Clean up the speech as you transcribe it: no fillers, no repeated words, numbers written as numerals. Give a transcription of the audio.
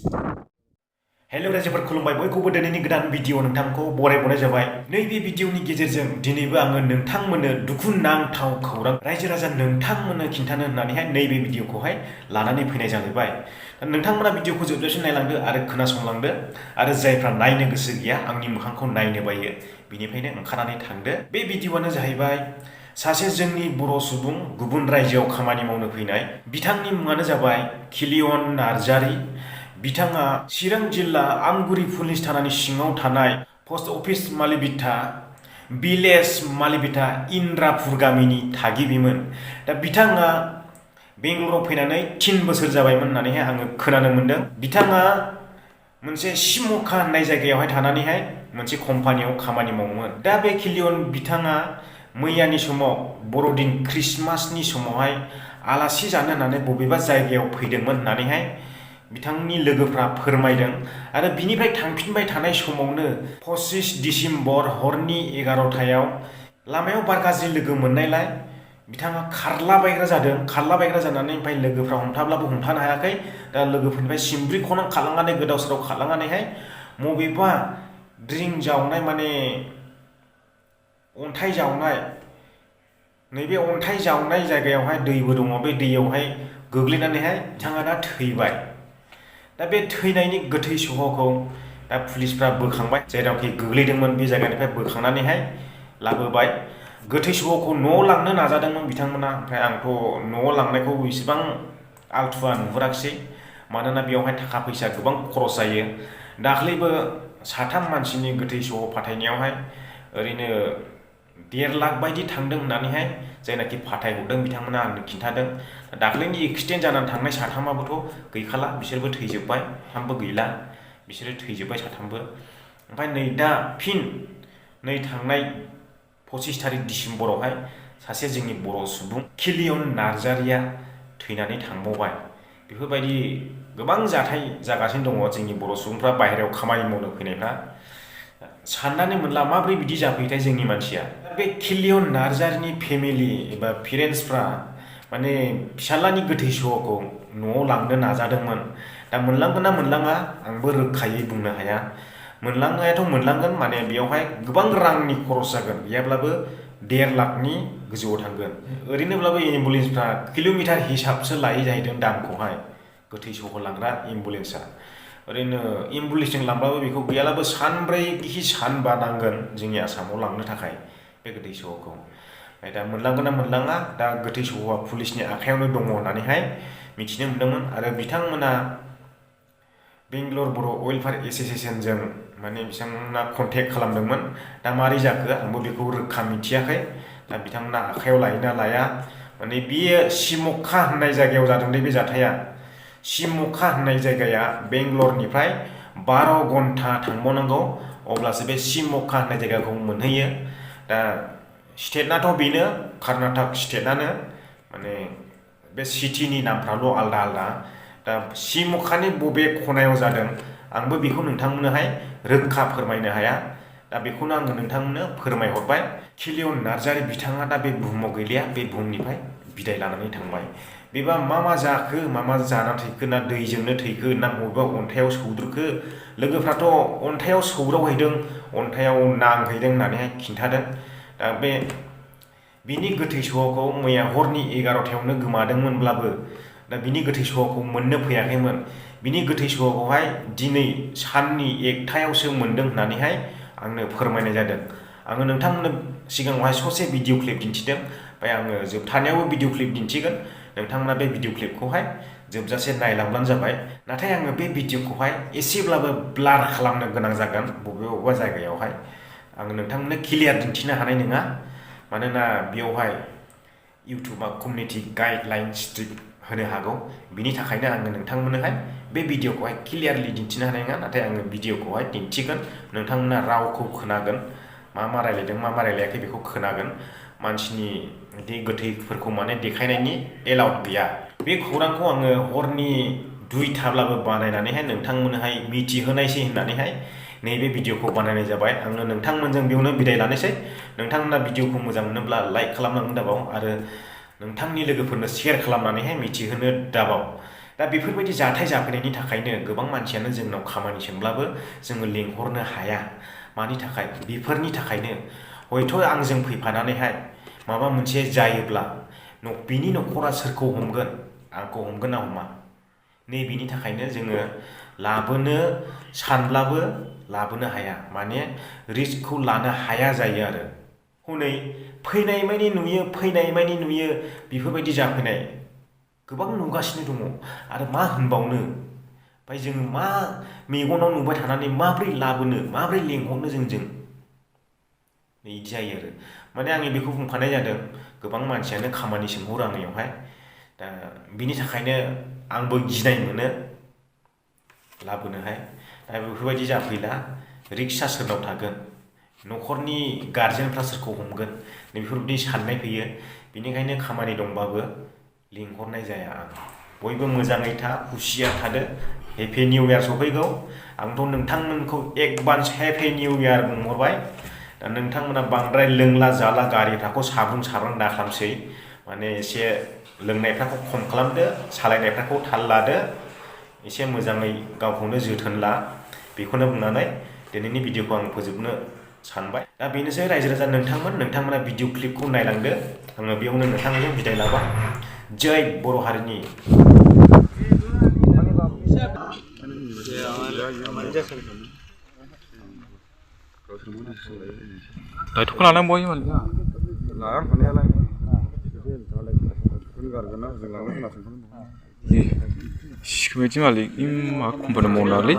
Hello रायजोफोर खुलुमबाय बयखौबो दिनैनि गोदान भिडिअ नोंथांखौ बरायनाय जाबाय। नैबे भिडिअनि गेजेरजों दिनैबो आङो नोंथांमोननो दुखु नांथाव खौरां रायजो राजा नोंथांमोननो खिन्थानो होननानैहाय नैबे भिडिअखौहाय लानानै फैनाय जाहैबाय। नोंथांमोना भिडिअखौ जोबजासिम नायलांदो आरो खोनासंलांदो आरो जायफ्रा नायनो गोसो गैया आंनि मोखांखौ नायनो बायो बिनिफ्रायनो ओंखारनानै थांदो। बे भिडिअआनो जाहैबाय सासे जोंनि बर' सुबुं गुबुन रायजोआव खामानि मावनो फैनाय। बिथांनि मुङानो जाबाय किलियन नार्जारी। बिथाङा चिरां जिल्ला आमगुरि पुलिस थानानि सिङाव थानाय पस्ट अफिस मालिबिथा भिलेज मालिबिथा इन्द्रापुर गामिनि थागिबिमोन। दा बिथाङा बेंगलराव फैनानै 3 बोसोर जाबायमोन होननानैहाय आङो खोनानो मोन्दों। बिथाङा मोनसे सिमखा होननाय जायगायावहाय थानानैहाय मोनसे कम्पानियाव खामानि मावोमोन। दा बे किलियन बिथाङा मैयानि समाव बर'दिन ख्रिस्टमासनि समावहाय आलासि जानो होननानै बबेबा जायगायाव फैदोंमोन होननानैहाय बिथांनि लोगोफ्रा फोरमायदों आरो बिनिफ्राय थांफिनबाय थानाय समावनो 25 डिसेम्बर हरनि 11टायाव लामायाव बार गाज्रि लोगो मोननायलाय बिथाङा खारलाबायग्रा जादों। खारलाबायग्रा जानानै ओमफ्राय लोगोफ्रा हमथाब्लाबो हमथानो हायाखै। दा लोगोफोरनिफ्राय सिमब्रि खना खालामनानै गोदाव सोराव खालामनानैहाय मबेबा ड्रिं जावनाय माने अन्थाइ जावनाय नैबे अन्थाइ जावनाय जायगायावहाय दैबो दङ। बे दैयावहाय गोग्लैनानैहाय बिथाङा दा थैबाय। दा बे थैनायनि गोथै सहखौ दा पुलिसफ्रा बोखांबाय। जेरावखि गोग्लैदोंमोन बे जायगानिफ्राय बोखांनानैहाय लाबोबाय। गोथै सहखौ न'आव लांनो नाजादोंमोन बिथांमोना। ओमफ्राय आंथ' न'आव लांनायखौ इसेबां आलथुवा नुहुराखिसै। मानोना बेयावहाय थाखा फैसा गोबां खरस जायो। दाख्लैबो 3 मानसिनि गोथै सह फाथायनायावहाय ओरैनो 1.5 लाख बायदि थांदों होननानैहाय जायनाखि फाथायहरदों बिथांमोना आंनो खिन्थादों। दाख्लैनि एक्सिडेन्ट जानानै थांनाय 3आबोथ' गैखाला, बिसोरबो थैजोब्बाय। 3बो गैला, बिसोरो थैजोब्बाय 3बो। ओमफ्राय नै दा फिन नै थांनाय 25 थारिख डिसेम्बरावहाय सासे जोंनि बर' सुबुं किलियन नार्जारीया थैनानै थांबावबाय। बेफोरबायदि गोबां जाथाय जागासिनो दङ। जोंनि बर' सुबुंफ्रा बाहेरायाव खामानि मावनो फैनायफ्रा साननानै मोनला माब्रै बिदि जाफैथाय जोंनि मानसिया। बे किलियन नार्जारीनि फेमिलि एबा पेरेन्टसफ्रा माने फिसालानि गोथै सहखौ न'आव लांनो नाजादोंमोन। दा मोनलांगोन ना मोनलाङा आंबो रोखायै बुंनो हाया। मोनलांनायाथ' मोनलांगोन, माने बेयावहाय गोबां रांनि खरस जागोन। गैयाब्लाबो 1.5 लाखनि गोजौआव थांगोन। ओरैनोब्लाबो एम्बुलेन्सफ्रा किल'मिटार हिसाबसो लायो जाहैदों दामखौहाय। गोथै सह लांग्रा एम्बुलेन्सआ ओरैनो एम्बुलेन्सजों लांब्लाबो बेखौ गैयाब्लाबो सानब्रै कि सानबा नांगोन जोंनि आसामाव लांनो थाखाय बे गोथै सहखौ। ओमफ्राय दा मोनलांगोन ना मोनलाङा, दा गोथै सहआ पुलिसनि आखायावनो दङ होननानैहाय मिथिनो मोन्दोंमोन। आरो बिथांमोना बेंगलर बर' वेलफेयार एस'सिएशनजों माने बिथांमोना कन्टेक्ट खालामदोंमोन। दा मारै जाखो आंबो बेखौ रोखा मिथियाखै। दा बिथांमोना आखायाव लायो ना लाया, माने बेयो सिमखा होननाय जायगायाव जादों बे जाथाया। सिमखा होननाय जायगाया बेंगलरनिफ्राय 12 घन्टा थांबावनांगौ, अब्लासो बे सिमखा होननाय जायगाखौ मोनहैयो। दा स्टेटनाथ' बेनो कर्नाटक स्टेटआनो, माने बे सिटिनि नामफ्राल' आलदा आलदा। दा सिमखानि बबे खनायाव जादों आंबो बेखौ नोंथांमोननोहाय रोखा फोरमायनो हाया। दा बेखौनो आङो नोंथांमोननो फोरमायहरबाय। किलियन नार्जारी बिथाङा दा बे बुहुमाव गैलिया, बे बुहुमनिफ्राय बिदाय लानानै थांबाय। बेबा मा जाखो, मा जाना थैखो, ना दैजोंनो थैखो, ना बबेबा अन्थाइयाव सौद्रुखो। लोगोफ्राथ' अन्थाइयाव सौदावहैदों, अन्थाइयाव नांहैदों होननानैहाय खिन्थादों। दा बिनि गोथै सहखौ मैया हरनि 11टायावनो गोमादोंमोनब्लाबो दा बिनि गोथै सहखौ मोननो फैयाखैमोन। बिनि गोथै सहखौहाय दिनै साननि 1टायावसो मोनदों होननानैहाय आंनो फोरमायनाय जादों। आङो नोंथांमोननो सिगाङावहाय ससे भिडिअ क्लिप दिन्थिदों, ओमफ्राय आङो जोबथानायावबो भिडिअ क्लिप दिन्थिगोन। नोंथांमोना बे भिडिअ क्लिपखौहाय जोबजासे नायलांब्लानो जाबाय। नाथाय आङो बे भिडिअखौहाय एसेब्लाबो ब्लार खालामनो गोनां जागोन बबेबा जायगायावहाय। आङो नोंथांमोननो क्लियार दिन्थिनो हानाय नङा, मानोना बेयावहाय इउटुबा कमिउनिटि गाइडलाइन स्ट्रिक्ट होनो हागौ। बिनि थाखायनो आङो नोंथांमोननोहाय बे भिडिअखौहाय क्लियारलि दिन्थिनो हानाय नङा। नाथाय आङो भिडिअखौहाय दिन्थिगोन, नोंथांमोना रावखौ खोनागोन, मा रायलायदों मा रायलायाखै बेखौ खोनागोन। मानसिनि बिदि गोथैफोरखौ माने देखायनायनि एलाउड गैया। बे खौरांखौ आङो हरनि 2टाब्लाबो बानायनानैहाय नोंथांमोननोहाय मिथिहोनायसै होननानैहाय नैबे भिडिअखौ बानायनाय जाबाय। आङो नोंथांमोनजों बेयावनो बिदाय लानोसै। नोंथांमोना भिडिअखौ मोजां मोनोब्ला लाइक खालामनांगोन दाबाव, आरो नोंथांनि लोगोफोरनो शेयार खालामनानैहाय मिथिहोनो दाबाव। दा बेफोरबायदि जाथाय जाफैनायनि थाखायनो गोबां मानसियानो जोंनाव खामानि सोंब्लाबो जोङो लेंहरनो हाया। मानि थाखाय? बेफोरनि थाखायनो हयथ' आंजों फैफानानैहाय माबा मोनसे जायोब्ला बिनि न'खरा सोरखौ हमगोन? आंखौ हमगोन ना हमा? नैबेनि थाखायनो जोङो लाबोनो सानब्लाबो लाबोनो हाया, माने रिस्कखौ लानो हाया जायो आरो। हनै फैनाय मानि नुयो बेफोरबायदि जाफैनाय गोबां नुगासिनो दङ। आरो मा होनबावनो, ओमफ्राय जोङो मा मेगनाव नुबाय थानानै माब्रै लाबोनो, माब्रै लेंहरनो जोंजों? बिदि जायो आरो। माने आंनि बेखौ बुंफानाय जादों, गोबां मानसियानो खामानि सोंहरो आंनियावहाय। दा बिनि थाखायनो आंबो गिनाय मोनो लाबोनोहाय। दा बेफोरबायदि जाफैला, रिक्सआ सोरनाव थागोन? न'खरनि गारजेनफ्रा सोरखौ हमगोन? बेफोरबायदि साननाय फैयो। बेनिखायनो खामानि दंबाबो लिंहरनाय जाया आं। बयबो मोजाङै था, हुसियार थादो। हेपि निउ इयार सफैगौ। आंथ' नोंथांमोनखौ एडभान्स हेपि निउ इयार बुंहरबाय। दा नोंथांमोना बांद्राय लोंला जाला गारिफोरखौ साब्रुं दा खालामसै। माने एसे लोंनायफोरखौ खम खालामदो, सालायनायफोरखौ थाल लादो, एसे मोजाङै गावखौनो जोथोन ला। बेखौनो बुंनानै दिनैनि भिडिअखौ आं फोजोबनो सानबाय। दा बेनोसै रायजो राजा नोंथांमोना भिडिअ क्लिपखौ नायलांदो। आङो बेयावनो नोंथांजों बिदाय लाबाय। जय बर' हारिनि। दायथ'खौ लानांगौ बयमोन। सिखोबायदि मालिक मा कम्पानि मावनाङालै।